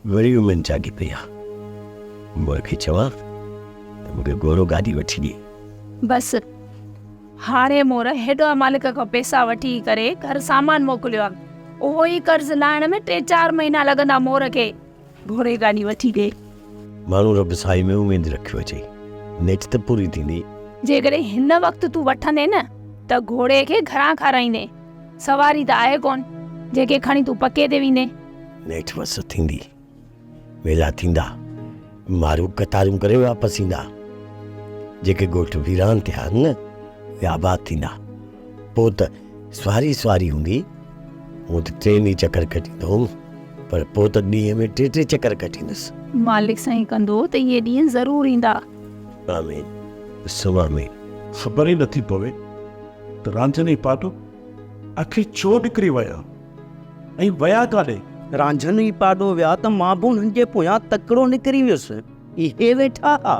وري اميد جاڳي پئي آ. مور کي چوان ته مون کي گهوڙو گاڏي وٺي ڏي. بس هاڻي مور هيڏانهن مالڪ کان پئسا وٺي ڪري گهر سامان موڪليو آ. اهو ئي قرض لاهڻ ۾ ٽي چار مهينا لڳندا مور کي. گهوڙي گاڏي وٺي ڏي. ماڻهو رب سائين ۾ اميد رکيو اچي، نيٺ ته پوري ٿيندي. جيڪڏهن هن وقت تون وٺندين نه ته گهوڙي کي گهران کارائيندين. سواري ته آهي ڪونه، جيڪي کڻي تون پڪي تي ويندين. نيٺ وس ٿيندي، ميلا ٿيندا، مارو قطارون ڪري واپس ايندا. جيڪي ڳوٺ ويران ٿيا آهن نه، اهي آباد ٿيندا. پوء ته سواري سواري هوندي. هونء ته ٽي ڏينهن چڪر ڪٽيندو هوم، پر پوء ته ڏينهن ۾ ٽي ٽي چڪر ڪٽيندس. مالڪ سائين ڪندو ته اهي ڏينهن ضرور ايندا. آمين ثم آمين. خبر ئي نٿي پوي ته رانجهن ۽ پاٽو آخر ڇو نڪري ويا ۽ ويا ڪاڏي؟ رانجهن ۽ پاڏو ويا ته مان به انهن جي پويان تڪڙو نڪري ويس. اهي ويٺا ها.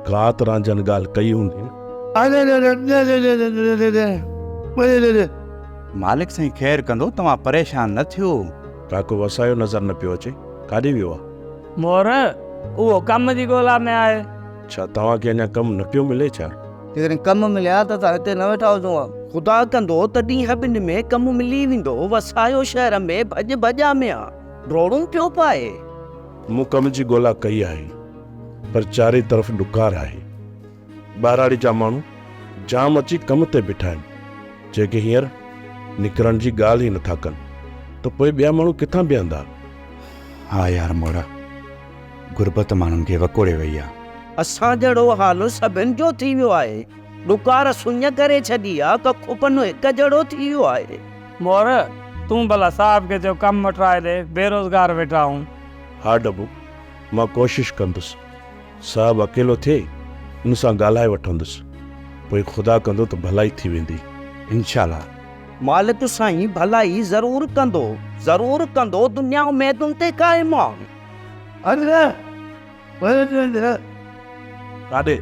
ڪا ته رانجهن ڳالهه ڪئي هوندي نه. مالڪ سائين خير ڪندو توهان پريشان نه ٿيو. ڪاڪو وسايو نظر نه پيو اچي، ڪاڏي ويو آ؟ مور، اهو ڪم جي ڳولا ۾ آهي. ڇا توهان کي اڃا ڪم نه پيو ملي ڇا؟ جيڪڏهن ڪم ملي ها ته اسان هتي نه ويٺا هجون ها. خدا ڪندو ته ڏينهن ٻن ۾ ڪم ملي ويندو. وسايو شهر ۾ ڀڄ ڀڄا ۾ آ، ڊوڙون پيو پائي. مون ڪم جي ڳولا ڪئي آهي، پر چارئي طرف ڏڪار آهي. ٻهراڙي جا ماڻهو جام اچي ڪم تي بيٺا آهن، جيڪي هينئر نڪرڻ جي ڳالهه ئي نٿا ڪن ته پوء ٻيا ماڻهو ڪٿان بيهندا؟ ها يار موڙا، غربت ماڻهن کي وڪوڙي وئي آ. اسان جهڙو حال سڀن جو ٿي ويو آهي. ڏڪار سڃ ڪري ڇڏي آ، ڪک پن هڪ جهڙو ٿي ويو آهي. مور، تون ڀلا صاحب کي چئو ڪم وٺرائي ڏي، بيروزگار ويٺا آهون. ها ڊبو، مان ڪوشش ڪندس. صاحب اڪيلو ٿئي، ان سان ڳالهائي وٺندس. پوء خدا ڪندو ته ڀلائي ٿي ويندي. انشاء الله. مالڪ سائين ڀلائي ضرور ڪندو، ضرور ڪندو، دنيا اميدن تي قائم آ. ڪاڏي؟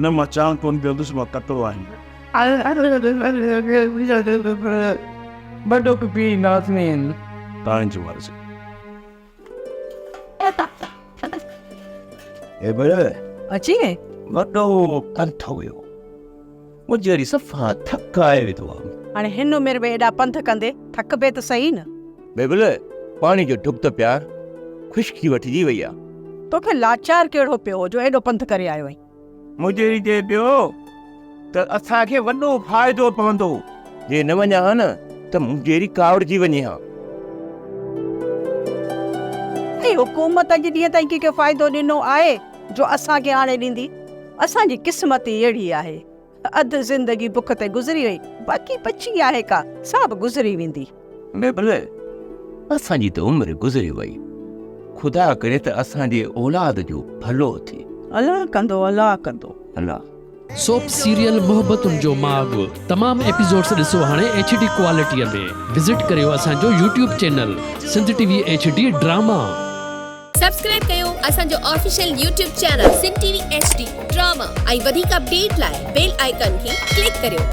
نه مان چانهه ڪونه پيئندس، مان تڪڙو آهيان. ٻه ڍڪ پي اينداسين. توهان جي مرضي. اي بڙ. اچي وئين؟ وڏو پنڌ هيو. منهنجي صفا ٿڪائي وڌو آ. هاڻي هن عمر ۾ ايڏا پنڌ ڪندي ٿڪبي ته سهي نه. بيبل، پاڻي جو ڍڪ ته پيار، خشڪي وٺجي وئي آ. توکي لاچار ڪهڙو پيو هو جو ايڏو پنڌ ڪري آيو آهين؟ مجيري چئي پيو ته اسان کي وڏو فائدو پوندو. جي نه وڃان ها نه ته مجيري ڪاوڙجي وڃي ها. هي حڪومت اڄ ڏينهن تائين ڪنهن کي فائدو ڏنو آهي جو اسان کي هاڻي ڏيندي؟ اسان جي قسمت ئي اهڙي آهي. اڌ زندگي بک تي گذري وئي، باقي بچي آهي ڪا، سا به گذري ويندي. بيبل، اسان جي ته عمر گذري وئي. خدا ڪري ته اسان جي اولاد جو ڀلو ٿئي. الله ڪندو، الله ڪندو. الله. سوپ سيريل محبتن جو ماڳ تمام ايپيسوڊس ڏسو هاڻي ايڇ ڊي ڪوالٽي ۾ وزٽ ڪريو اسان جو YouTube channel Sindh T V H D drama. Subscribe ڪيو اسان جو official YouTube channel Sindh T V H D drama ۽ وڌيڪ اپڊيٽ لاء بيل آئيڪان کي ڪلڪ ڪريو.